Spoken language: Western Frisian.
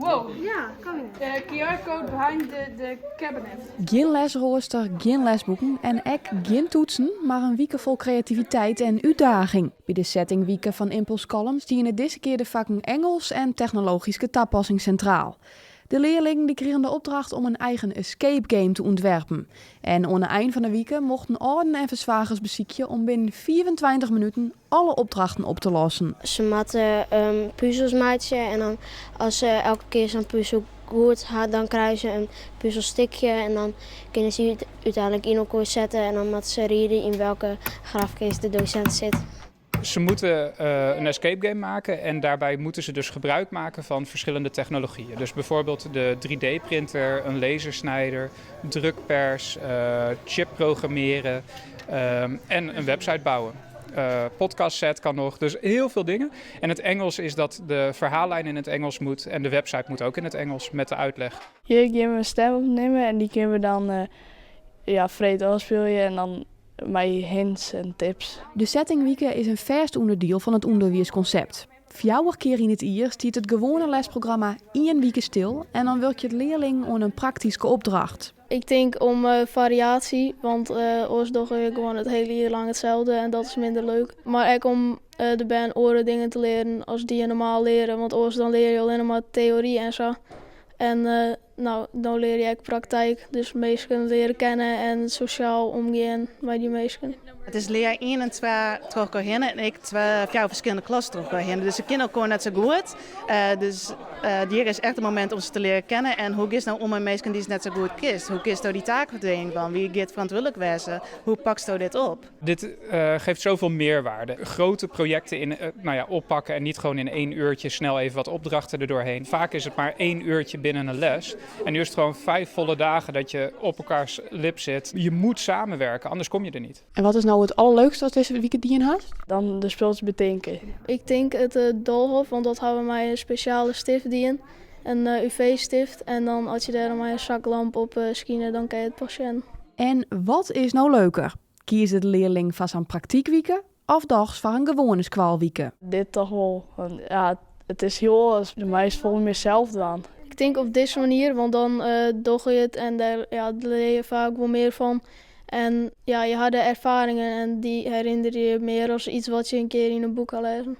Wow. QR code behind the cabinet. Gjin lesroaster, gjin lesboeken en ek gjin toetsen, mar in wike fol kreativiteit en útdaging. By de settingwike fan Impuls Kollum stiene dizze kear de fakken Ingelsk en technologyske tapassing sintraal. De learlingen dy krigen de opdracht om in eigen escape game te ûntwerpen. En oan 'e ein fan 'e wike mochten âlden en fersoargers besykje om binnen 25 minuten alle opdrachten op te lossen. Se moatte puzels meitsje en dan as se elke kear sa'n puzel goed ha, dan krije se in puzelstikje en dan kinne se it úteinlik yn elkoar sette en dan moatte se riede yn welke grafkist de dosint sit. Ze moeten een escape game maken en daarbij moeten ze dus gebruik maken van verschillende technologieën. Dus bijvoorbeeld de 3D-printer, een lasersnijder, drukpers, chip programmeren en een website bouwen. Podcast set kan nog, dus heel veel dingen. En het Engels is dat de verhaallijn in het Engels moet en de website moet ook in het Engels met de uitleg. Hjir geane we in stim opnimme en dy kinne we dan ja, freed ôfspylje en dan mei hints en tips. De settingwike is in fêst ûnderdiel fan it ûnderwiiskonsept. Fjouwer kear yn it jier stiet it gewoane lesprogramma ien wike stil en dan wurkje de learlingen oan in praktyske opdracht. Ik tink om fariaasje, want oars dogge je gewoan it hiele jier lang itselde en dat is minder leuk. Mar ek om de bern oare dingen te learen as dy't je normaal leare, want oars dan leare je allinnich mar teory en sa. En no, dan leare je ek praktyk, dus minsken leare kennen en sosjaal omgean mei dy minsken. It is lear ien en twa troch elkoar hinne en ek twa, fjouwer ferskillende klassen troch elkoar hinne. Dus se kinne elkoar net sa goed. Dus hjir is echt it momint om se te learen kennen. En hoe giest no om mei minsken dy'tst net sa goed kinst? Hoe kinsto dy taakferdieling dwaan? Wie giet ferantwurdlik wêze? Hoe paksto dit op? Dit geeft zoveel meerwaarde. Grote projecten in, nou ja, oppakken en niet gewoon in één uurtje snel even wat opdrachten er doorheen. Vaak is het maar één uurtje binnen een les. En nu is het gewoon 5 volle dagen dat je op elkaars lip zit. Je moet samenwerken, anders kom je er niet. En wat is no it alderleukste wat dizze wike dien hast? Dan de spultsjes betinke. Ik tink it doolhof, want dat ha we mei in spesjale stift dien. In UV-stift. En dan as je dêr dan mei in zaklamp op skine, dan kin je it pas sjen. En wat is no leuker? Kieze de learlingen foar sa'n praktykwike of dochs foar in gewoane skoalwike? Dit toch wol. Want ja, it is hiel oars. Do meist folle mear sels dwaan. Ik tink op dizze manier, want dan dogge je it en dêr, ja, leare je faak wol mear fan. En ja, je ha de erfaringen en dy herinnerje je mear as iets wat je in kear yn in boek ha lêzen.